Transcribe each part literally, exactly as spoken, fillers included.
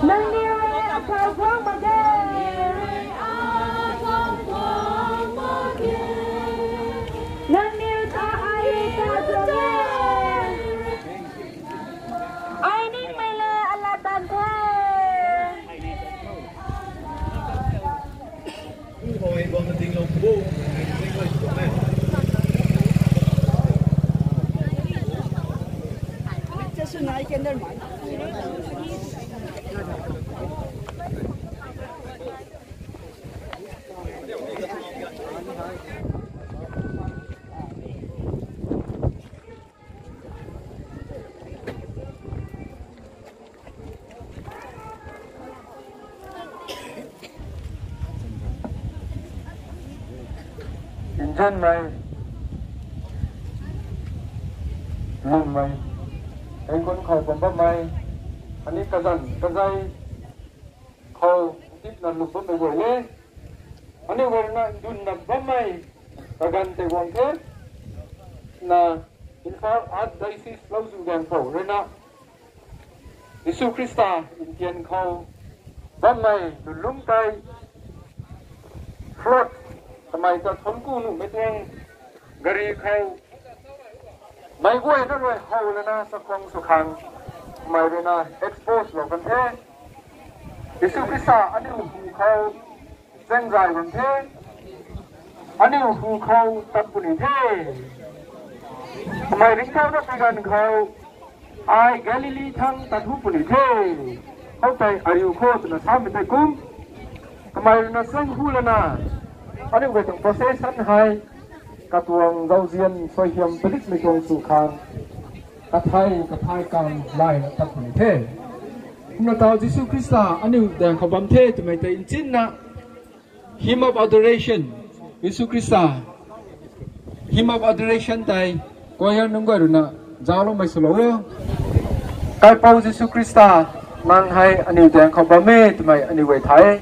Nangniw e akhou guang mak ge. Nangniw ta ai ta tuang e. Ai ningmei le alat tan the. Nzianmei, lwmmei, hei kun khou bam bammei, ani kazanc kazei khou tipna lwm bammei guay le, ani guay rui na ndun na bammei kaganv tei guang the, na Imphal Archdiocese Lauzu gaeng khou rui na Jisu Khrista ntian khou bammei lulung tei flood kamei ta thuanc ku nuhmei tuang gari khou meic guayna rui how lana chakhwang sw khang kamei rui na expose lou kan the. Jisu Khrista aniu hu khou zaengzay bam the, aniu hu khou tat puni the. Kamei ringcthau na pi ganv khou, ai Galili thang tat hu puni the. Khoutei ariu khou twna samei tei kum, kamei rui na zaeng hu lana, aniu guay tuang procession hei katuang zauzian suaihiam padikmei tuang sw khang kathai kathai kam layna tat puni the. Kumna tau Jisu Khrista aniu daeng khou bam the twmei tei nchinna, Hymn of Adoration, Jisu Khrista, Hymn of Adoration tei choir nunc guay rui na zaucloumei swlou o. Kaipouc Jisu Khrista, nang hei aniu daeng khou bam e twmei aniu guay thay e.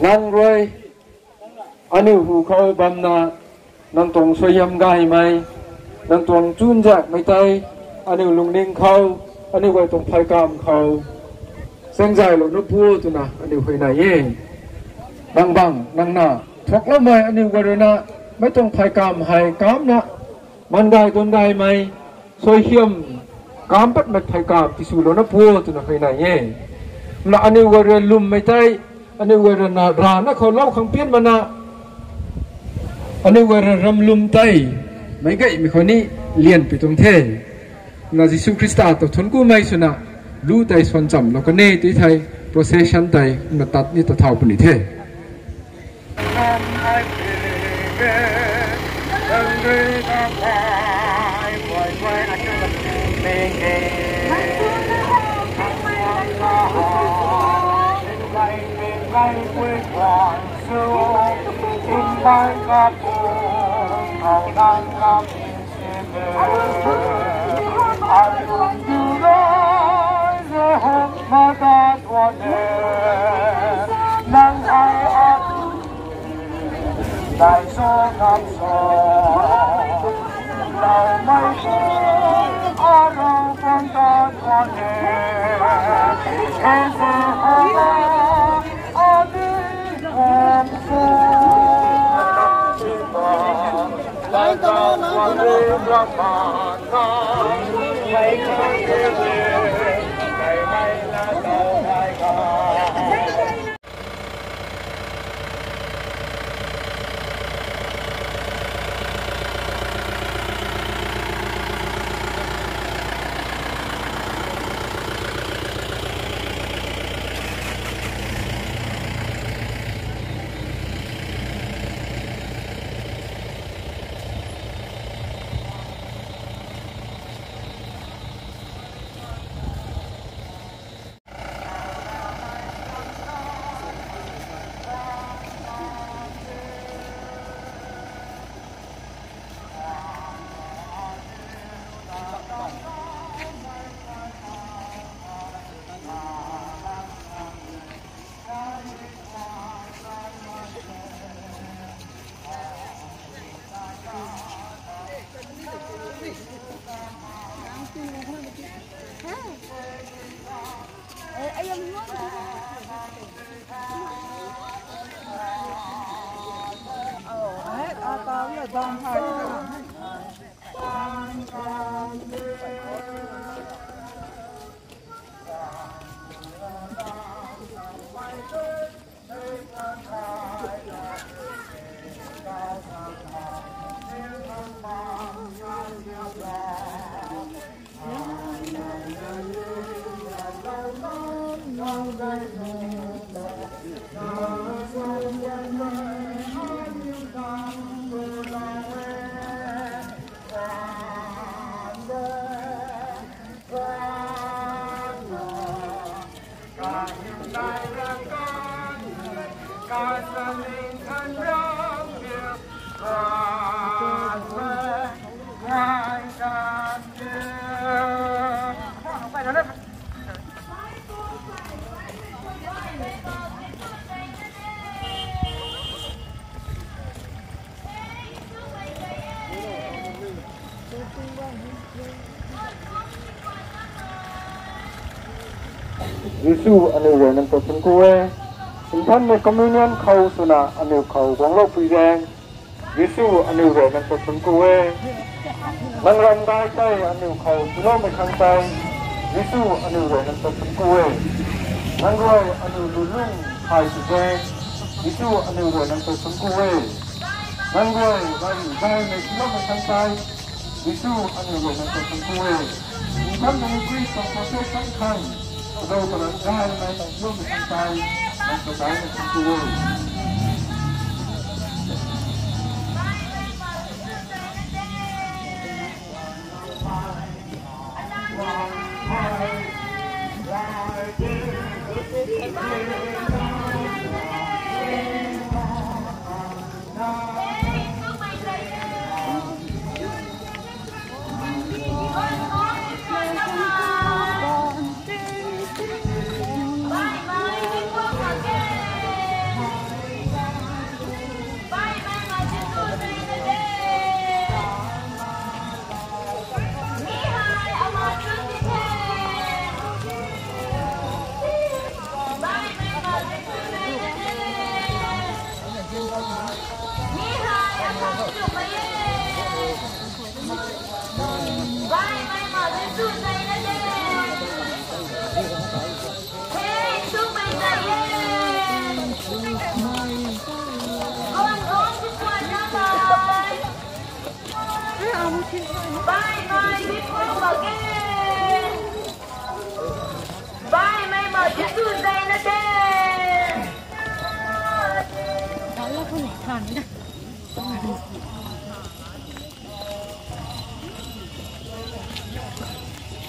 Nang rui aniu hu khou bamna, nang tuang suaihiam gaymei, nang tuang chunzaekmei tei aniu lungning khou, aniu guay tuang pheykamv khou zaengzaylouna pu twna aniu huayney e. Nang bang nang na thuakloumei aniu guay rui na meic tuang pheykamv hei kamcna, man gay tuang gaymei, suaihiam kamc patmei pheykamv tiswlouna pu twna huayney e. Na aniu guay rui lwmmei tei, aniu guay rui na rana khou lou khang pian mana, aniu guay rui ram lwm tei meic gaymei khou ni lianpi tuang the. Na Jisu Khrista ta thuanc kumei swna lu tei suan chamlou kan e tw thei, procession tei na tat ni ta thau puni the. Jisu aniu rui nang ta thuanc ku e. Nthanmei communion khou swna aniu khou guangloupui zaeng. Jisu aniu rui nang ta thuanc ku e. Nang ram gay tei aniu khou tiiloumei khang tei. Jisu aniu rui nang ta thuanc ku e. Nang rui aniu lulung thay sw zaeng. Jisu aniu rui nang ta thuanc ku e. Nang rui gay gaymei tiiloumei khang tei. Jisu aniu rui nang ta thuanc ku e. Nthanmei Khrista procession khang, adau ta ram gaymei tiiloumei khang tei, nang ta gaymei thuanc ku e.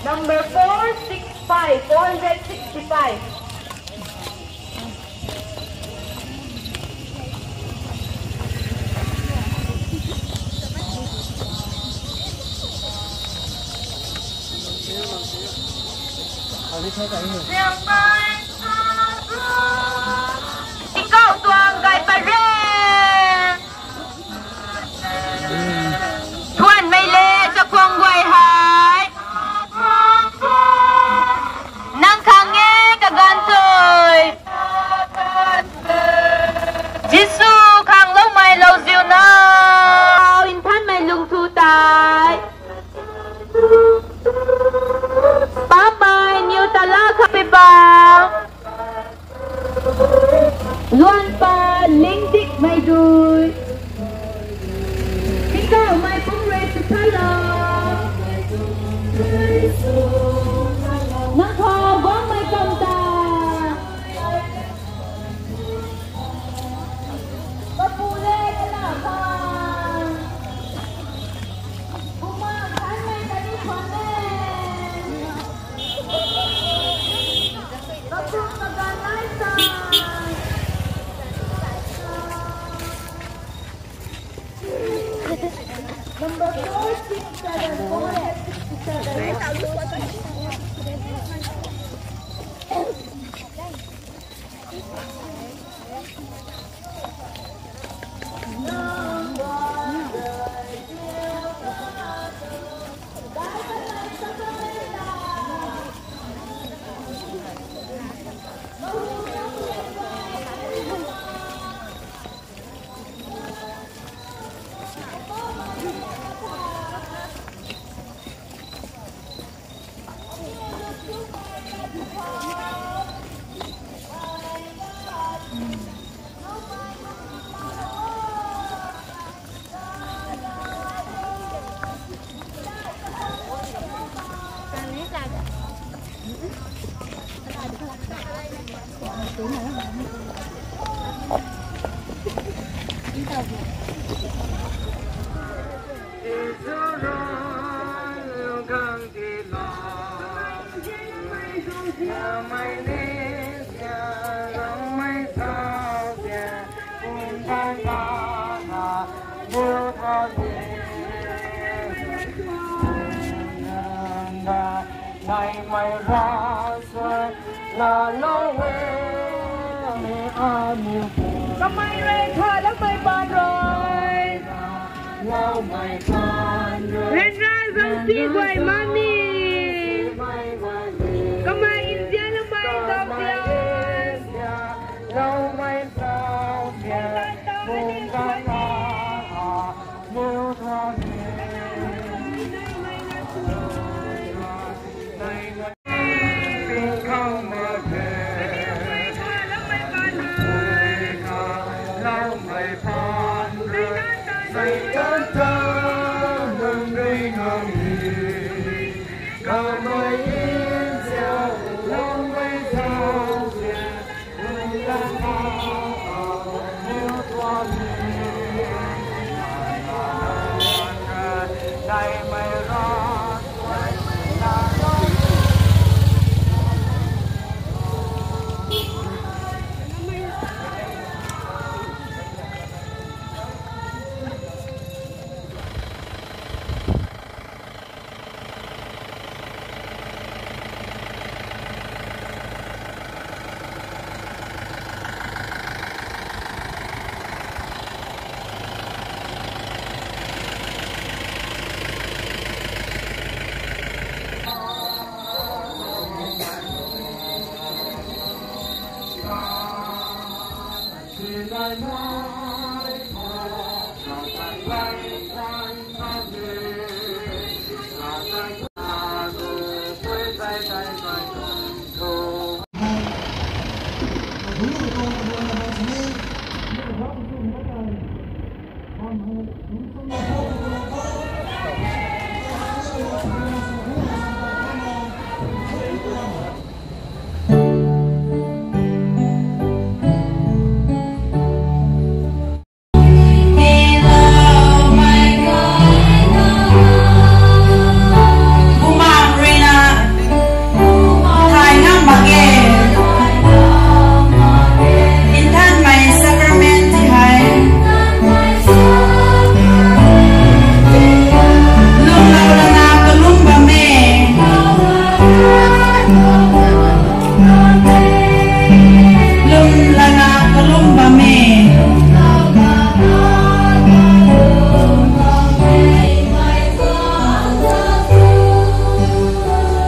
Number four six five, four hundred sixty-five. Tingkauh tuang gay pat re. Thuanmei le chakhwang guay hei. Nang khang e kaganv tui. Jisu khang loumei louziu na. Nthanmei lungthu tei. Paapmei niw tala kha pipang. Luanpa lingdikmei dui. Tingkauhmei pumc rui sw thalou. Nang khou guangmei kam ta. Kapu le kana khang. Buma thanmei kani khwan e. Kapu kaganv lai sa. Number four six seven, four hundred sixty-seven. Kamei rui kha lamei paan rui. Ryanra zangsi guay mami. Kamei India lamei zauzian.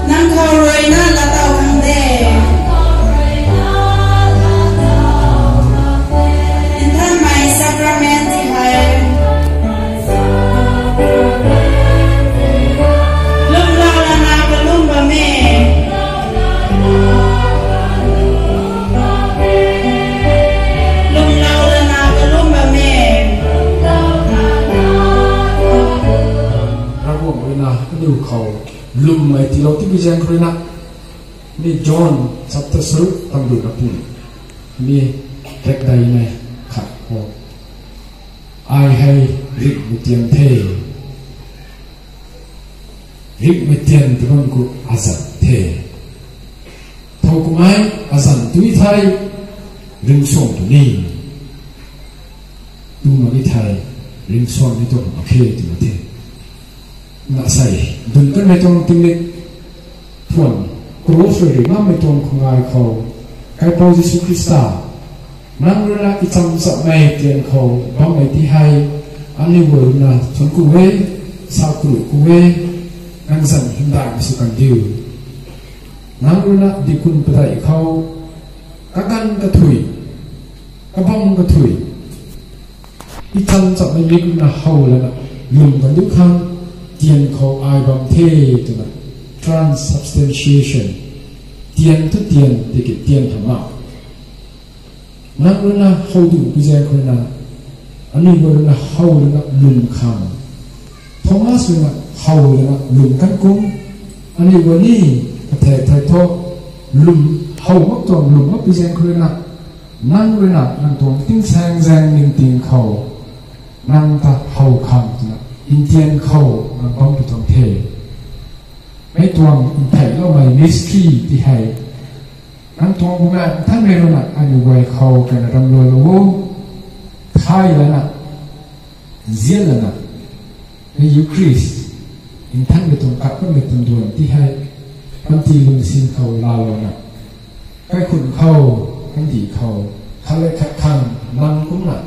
Nang khou ruina latau hang de. Nthanmei sacrament ti hei. Lwmlou lana kalum bam e. Lwmlou lana kalum bam e. Ravguangc ruina kaniw khou lwmmei tiilou tibi zaeng khou ruina, mi John chapter saruk tangduna pun, mi rekdai nei khat khou, ai hei ringhmei tian the. Ringhmei tian tw bam khou azanc the. Thow kumhmei azanc tu thei ringcsuang tu ni. Tu mak e thei ringcsuang ni tuang mak khe tw the. Na sei, dun kanmei tuang tingmik thuan, cross rui ri ngammei tuang khou ngai khou, Kaipouc Jisu Khrista, nang ruina i cham chapmei tian khou bammei ti hei, aniu guay ruina thuanc ku e, sa kru ku e, nang zanc hymdaihmei sw kan diu. Nang ruina dikun padeih khou, kaganv kathui, kabam kathui, i cham chapmei mik ruina how lana lwm kan diu khang, tian khou ai bam the twna, transubstantiation, tian tu tian tiki tian hamh na. Nang ruina how dupi zaeng khou ruina, aniu guay ruina how lana lwm khang, Thomas ruina how lana lwm kan kum, aniu guay ni kathek thei thu, lwm how mak tuang lwm makpi zaeng khou ruina, nang ruina nang tuang tingsaengzaeng ningting khou, Nang ta how khang twna, Indian khou nang bam pi tuang the. Mei tuang ntheiloumei mystery ti hei, nang tuang bumaengh Nthanmei ruina aniu guay khou kayna ram lou lou o. Thay lana, zian lana, mei Eucharist, Nthanmei tuang kat bammei tuang duan ti hei, panty lungsin khou laalouna, kaikhun khou, kandih khou, khat le khat khang nang kumna,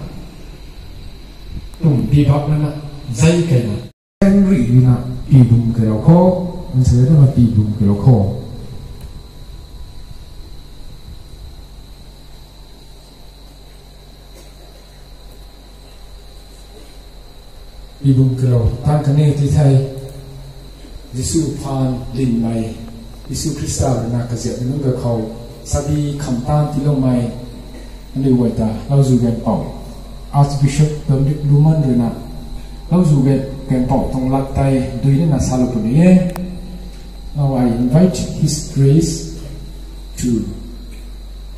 tum bibak lana, zai kayna, Henry na pibum kailou kho, nang sa na pibum kailou kho. Pibum kailou, tan kani ti thei, Jisu phaan dinmei, Jisu Khrista ruina kaziapmei nunc ga khou, sabi kham tan tiiloumei, aniu guay ta, Lauzu Gaengpouc, Archbishop Dominic Luman ruina, Lauzu Gaeng, Gaengpouc tuang lat tei, duina na salou puni e. Now I invite His Grace to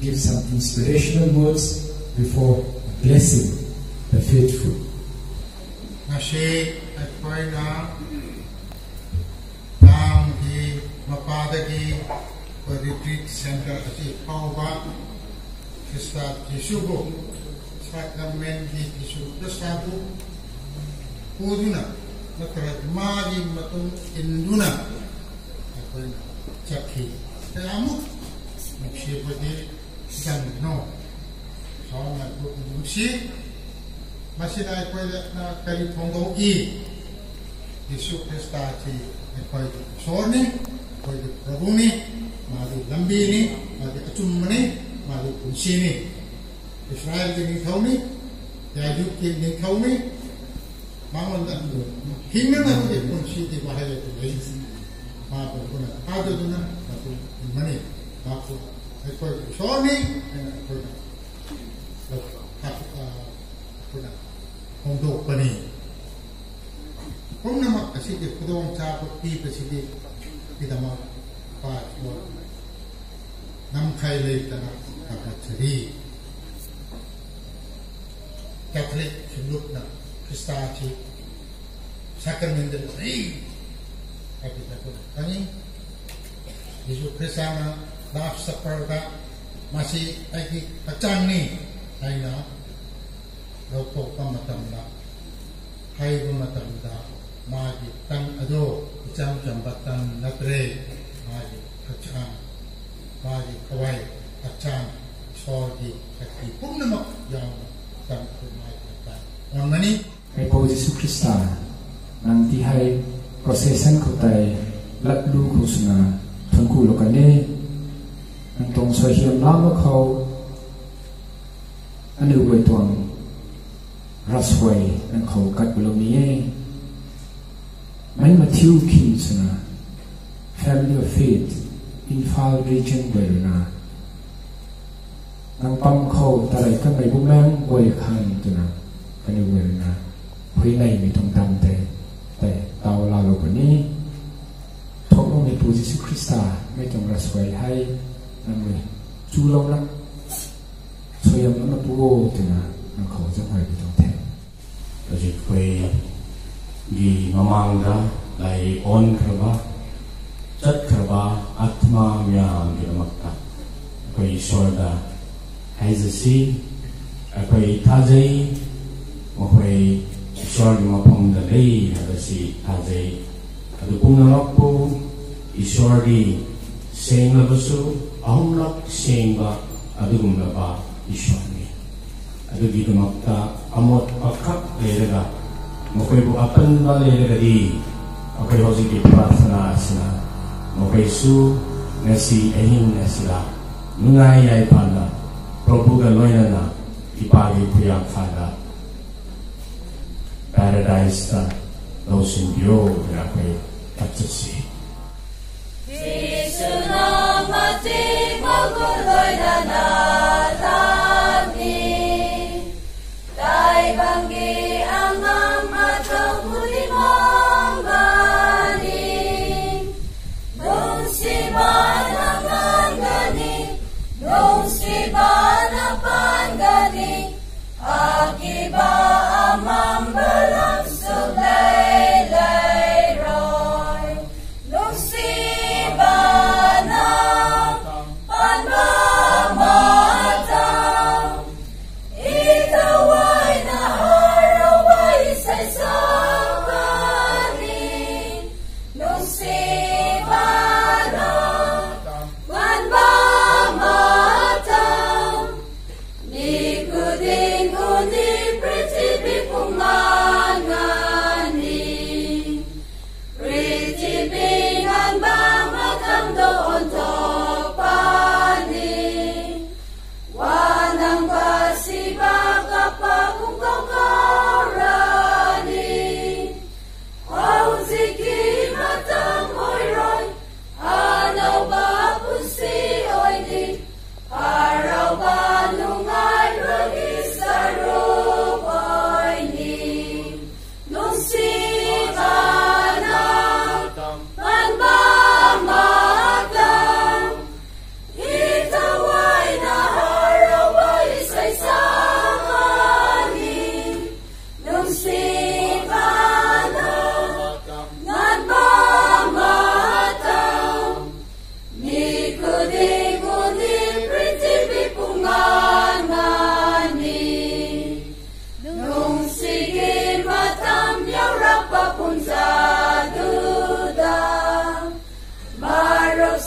give some inspirational words before blessing the faithful. Ngasi, ꯑꯩꯈꯣꯏꯅ ꯇꯥꯡꯒꯤ ꯃꯄꯥꯗꯒꯤ ꯑꯩꯈꯣꯏ retreat centre ꯑꯁꯤ ꯐꯥꯎꯕ ꯈ꯭ꯔꯤꯁꯇ ꯖꯤꯁꯨꯕꯨ, sacrament ꯀꯤ ꯖꯤꯁꯨ ꯈ꯭ꯔꯤꯁꯇꯕꯨ ꯄꯨꯗꯨꯅ ꯅꯠꯇ꯭ꯔꯒ ꯃꯥꯒꯤ ꯃꯇꯨꯡ ꯏꯟꯗꯨꯅ ꯑꯩꯈꯣꯏꯅ ꯆꯠꯈꯤ꯫ ꯀꯌꯥꯃꯨꯛ ꯅꯨꯡꯁꯤꯕꯗꯤ ꯆꯪꯒꯅꯣ꯫ ꯏꯁꯣꯔꯅ ꯑꯩꯈꯣꯏꯕꯨ ꯅꯨꯡꯁꯤ꯫ ꯃꯁꯤꯗ ꯑꯩꯈꯣꯏꯅ ꯀꯔꯤ ꯐꯣꯡꯗꯣꯛꯏ? ꯖꯤꯁꯨ ꯈ꯭ꯔꯤꯁꯇ ꯑꯁꯤ ꯑꯩꯈꯣꯏꯒꯤ ꯏꯁꯣꯔꯅꯤ, ꯑꯩꯈꯣꯏꯒꯤ ꯄ꯭ꯔꯚꯨꯅꯤ, ꯃꯥꯗꯤ ꯂꯝꯕꯤꯅꯤ, ꯃꯥꯗꯤ ꯑꯆꯨꯝꯕꯅꯤ, ꯃꯥꯗꯤ ꯄꯨꯟꯁꯤꯅꯤ꯫ ꯏꯁꯔꯥꯌꯦꯜꯒꯤ ꯅꯤꯡꯊꯧꯅꯤ, ꯌꯥꯏꯖꯨꯞꯀꯤ ꯅꯤꯡꯊꯧꯅꯤ, ꯃꯉꯣꯟꯗ ꯍꯤꯡꯅꯅꯕꯒꯤ ꯄꯨꯟꯁꯤꯗꯤ ꯋꯥꯍꯩ ꯑꯗꯨ ꯂꯩ꯫ ꯃꯥꯕꯨ ꯑꯩꯈꯣꯏꯅ ꯊꯥꯖꯗꯨꯅ ꯃꯇꯨꯡ ꯏꯟꯕꯅꯤ꯫ ꯃꯍꯥꯛꯄꯨ ꯑꯩꯈꯣꯏꯒꯤ ꯏꯁꯣꯔꯅꯤ ꯍꯥꯏꯅ ꯑꯩꯈꯣꯏꯅ ꯑꯩꯈꯣꯏꯅ ꯐꯣꯡꯗꯣꯛꯄꯅꯤ꯫ ꯄꯨꯝꯅꯃꯛ ꯑꯁꯤꯒꯤ ꯈꯨꯗꯣꯡꯆꯥꯕ ꯄꯤꯕꯁꯤꯒꯤꯗꯃꯛ ꯏꯄꯥ ꯏꯁꯣꯔ ꯅꯝꯈꯩ ꯂꯩꯇꯅ ꯊꯥꯒꯠꯆꯔꯤ꯫ Catholic ꯁꯤꯡꯂꯨꯞꯅ ꯈ꯭ꯔꯤꯁꯇꯥꯁꯤ sacrament ꯗ ꯂꯩ ꯍꯥꯏꯕꯁꯤ ꯑꯩꯈꯣꯏꯅ ꯈꯪꯉꯤ꯫ ꯖꯤꯁꯨ ꯈ꯭ꯔꯤꯁꯇꯅ Last Supper ꯗ ꯃꯁꯤ ꯑꯩꯒꯤ ꯍꯛꯆꯥꯡꯅꯤ ꯍꯥꯏꯅ ꯂꯧꯊꯣꯛꯄ ꯃꯇꯝꯗ, ꯍꯥꯏꯕ ꯃꯇꯝꯗ, ꯃꯥꯒꯤ ꯇꯟ ꯑꯗꯣ ꯏꯆꯝ ꯆꯝꯕ ꯇꯟ ꯅꯠꯇ꯭ꯔꯦ꯫ ꯃꯥꯒꯤ ꯍꯛꯆꯥꯡ, ꯃꯥꯒꯤ ꯊꯋꯥꯏ, ꯍꯛꯆꯥꯡ, ꯏꯁꯣꯔꯒꯤ ꯁꯛꯇꯤ ꯄꯨꯝꯅꯃꯛ ꯌꯥꯎꯅ ꯇꯟ ꯑꯗꯨ ꯃꯥꯒꯤ ꯍꯛꯆꯥꯡ ꯑꯣꯟꯕꯅꯤ꯫ Heipou Jisu Khrista, nang ti hei procession khou tei latlu khou swna thuanc kulou kan e. Nang tuang suaihiam lamna khou aniu guay tuang ravsuai nang khou kat kulou ni e. Mei Matthew khin swna, Family of Faith, Imphal Region guay ruina, nang pam khou tarei kanmei bumaengh guay khang twna, kaniw guay ruina, huayneymei tuang dam tei, tei taw laalou puni. Thuakloumeipu Jisu Khrista, mei tuang ravsuai hei, nang rui chulouna, suaihiam lamna pu o twna, nang khou zaenghuay pi tuang the. Azuh khuay gi mamangda, lai on khraba, chat khraba, atma miyam gi makta, khuay Isorda, hei zasi, khuay thazei, makhuay Isor gi maphamda lei, hei zasi, thazei, adu pungna lakpu, Isor di, senglabasu, ahumlak sengba, adugumlaba, Isor ni. Adugi damakta amot pakhat leiraga, makhuaybu apanba leiraga di, makhuay houziki prarthana asina, makhuay su, ngasi ahin asila, nungai yai pana, Prabhu ga loinana, ipadi puya khana, Paradise ta, lousin dio, makhuay, pachasi. Jisu na mati magun loina na tani, tai banggi angam atau puni mang bani, dungsi bana ngan gani, dungsi bana pan gani, akiba amam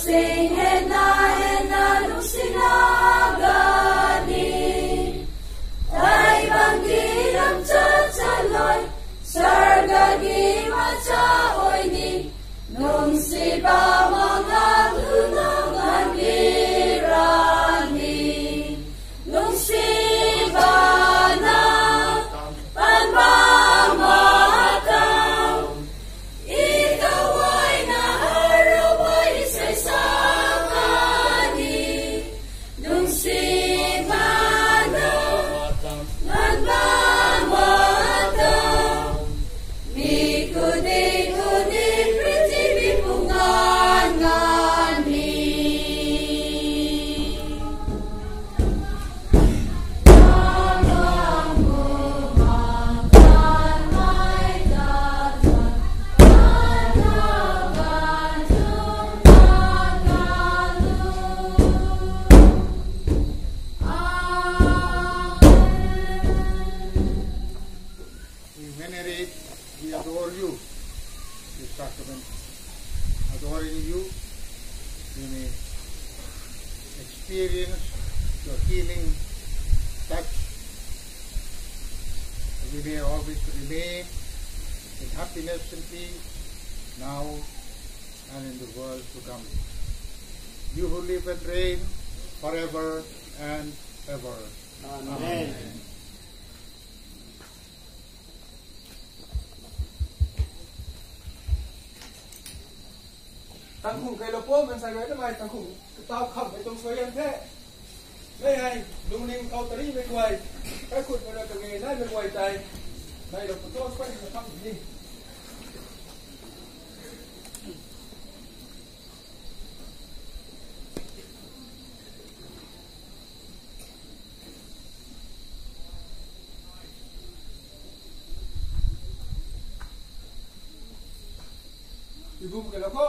Sing hena hena lungsina gani. Tai bang di lam cha cha loi. Sarga di macha oi ni. Lungsi ba manga luna ngan di rani. Lungsi ba na. Pan ba ma tau. I tawai na harau wai sai sa kani. Lungsi ba na. Ngan ba ma tau. Mi kudi kudi prithivi pungan ngan ni. Humanity, we adore you. This sacrament, adoring you, we may experience your healing touch. We may always remain in happiness and peace now and in the world to come. You who live and reign forever and ever. Amen. Tangkhung kai lo po, man sai gay na mai tangkhung katau kham mei tuang suaihiam the. Mei hei lungning kau tari mei guay, kaikhut mei na kage nai mei guay tei, mei lo puto suai na kham ni. Ibum kena ko.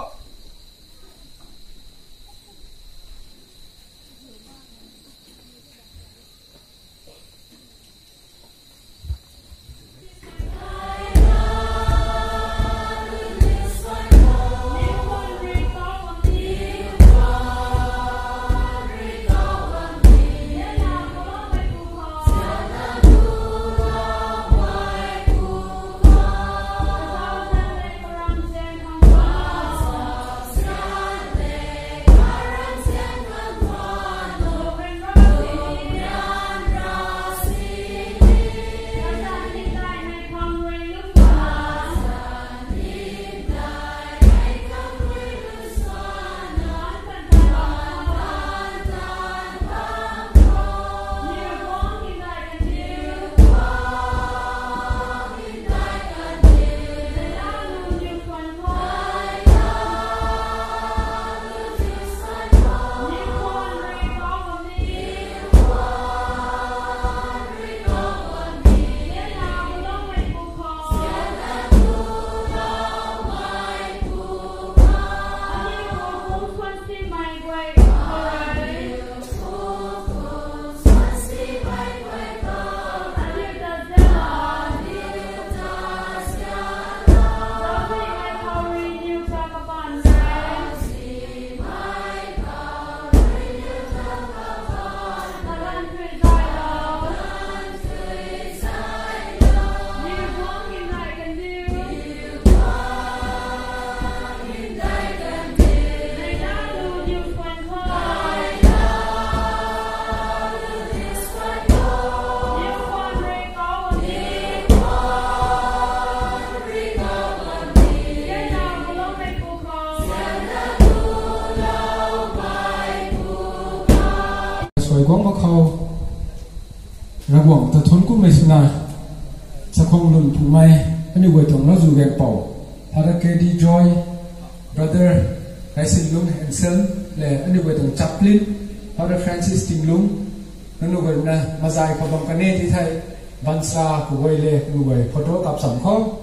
Suai guang mak khou, Ravguangc ta thuanc kummei swna, sakhwang lun phungmei, aniu guay tuang Ravzu Gaengpou, Father K D Joy, Brother Kaisinlung Hansen, le aniu guay tuang chaplain, Father Francis Tinglung, nangniw guay na mazai khou bam kan e ti thei, bansa khou guay le, aniu guay photo kap cham khou,